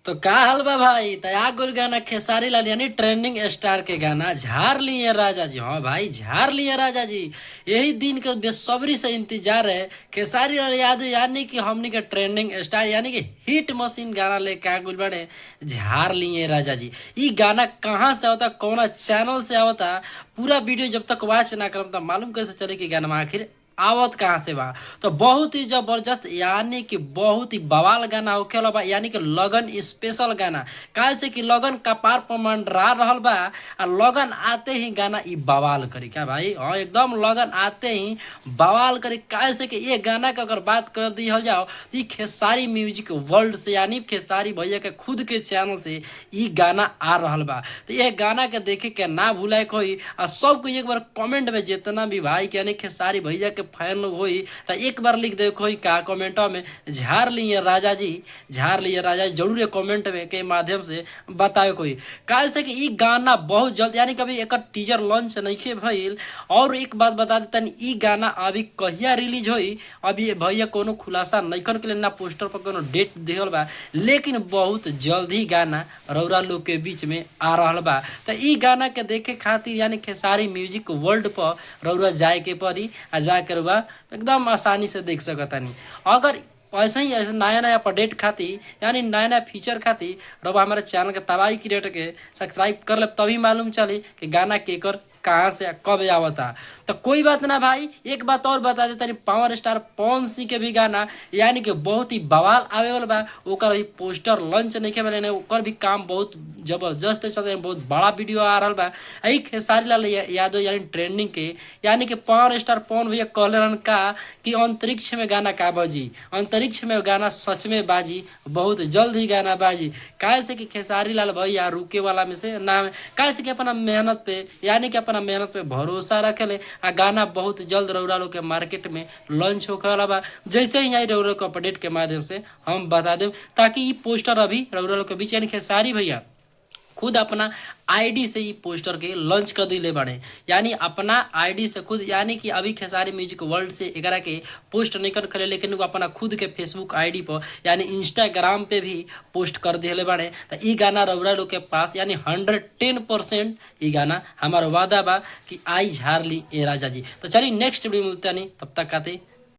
तो का हाल बा भाई। तया गुल गाना खेसारी लाल यानी ट्रेंडिंग स्टार के गाना झार लिए राजा जी। हाँ भाई, झार लिए राजा जी। यही दिन के बेसब्री से इंतजार है खेसारी लाल यादव यानी कि हमनी के ट्रेंडिंग स्टार यानी कि हिट मशीन गाना लेके आ गुल बड़े झार लिए राजा जी। ई गाना कहाँ से आवता, कौना चैनल से आवता, पूरा वीडियो जब तक वॉच ना करम तब मालूम कैसे चले कि गाना आखिर आवत कहाँ से बा। तो बहुत ही जबरदस्त यानी कि बहुत ही बवाल गाना होखेला बा, यानी कि लगन स्पेशल गाना। काहे से कि लगन कपार पर मंडरा रहल बा आ लगन आते ही गाना ई बवाल करी क्या भाई। हाँ, एकदम लगन आते ही बवाल करी। काहे से कि ये गाना के अगर बात कर दिहल जाओ तो ई खेसारी म्यूजिक वर्ल्ड से यानी खेसारी भैया के खुद के चैनल से ई गाना आ रहल बा। तो ये गाना के देखे के ना भूलाए कोई आ सबको एक बार कमेंट में जितना भी भाई के यानी खेसारी भैया के फैन लोग होई तो एक बार लिख दे कोई का कमेंट में झार लिए राजा जी, झार लिए राजा जी। जरूर कमेंट में के माध्यम से बताए कोई। काहे से कि ई गाना बहुत जल्द यानी कभी एक टीजर लॉन्च नहीं भइल। और एक बात बता देतनी, ई गाना अभी कहिया रिलीज होई अभी भैया कोनो खुलासा नइखन के ना पोस्टर पर कोनो डेट दिहल बा, लेकिन बहुत जल्द ही गाना रौरा लोग के बीच में आ रहल बा। तो ई गाना के देखे खातिर यानी खेसारी म्यूजिक वर्ल्ड पर रौरा जाए के पड़ी आ जाके रौरा एकदम आसानी से देख सकतानी। अगर ऐसे ही ऐसे नया नया अपडेट खातिर यानी नया नया फीचर खातिर रउआ हमारे चैनल के तबाही क्रिएटर के सब्सक्राइब कर ले, तभी मालूम चली कि गाना केकर कहाँ से कब आवता। तो कोई बात ना भाई, एक बात और बता देता, पावर स्टार पवन सिंह के भी गाना यानी कि बहुत ही बवाल आवे वाला बा। ओकर अभी पोस्टर लॉन्च नहीं के, ओकर भी काम बहुत जबरदस्त चलता, बहुत बड़ा वीडियो आ रहा बा। यही खेसारी लाल यादव यानी ट्रेंडिंग के यानी कि पावर स्टार पवन भैया कहले रहन का कि अंतरिक्ष में गाना का बाजी, अंतरिक्ष में गाना सच में बाजी, बहुत जल्द ही गाना बाजी। काहे से कि खेसारी लाल भैया रुके वाला में से ना, काहे से कि अपना मेहनत पे यानी कि अपना मेहनत पे भरोसा रखेले आ गाना बहुत जल्द रौरा लोग के मार्केट में लॉन्च होखे वाला बा। जैसे ही आई रौरा के अपडेट के माध्यम से हम बता देब, ताकि ई पोस्टर अभी रौरा लोग के बीच यानी खेसारी भैया खुद अपना आईडी से ही पोस्टर के लॉन्च कर दिले बाड़े, यानी अपना आईडी से खुद यानी कि अभी खेसारी म्यूजिक वर्ल्ड से एकरा के पोस्ट नहीं कर खले, लेकिन वो अपना खुद के फेसबुक आईडी पर यानी इंस्टाग्राम पे भी पोस्ट कर दिले बाड़े। तो ई गाना रौरा लोग के पास यानी 110% ई गाना हमारा वादा बा कि आई झार ली ए राजा जी। तो चलिए नेक्स्ट वीडियो मिलते नहीं, तब तक आते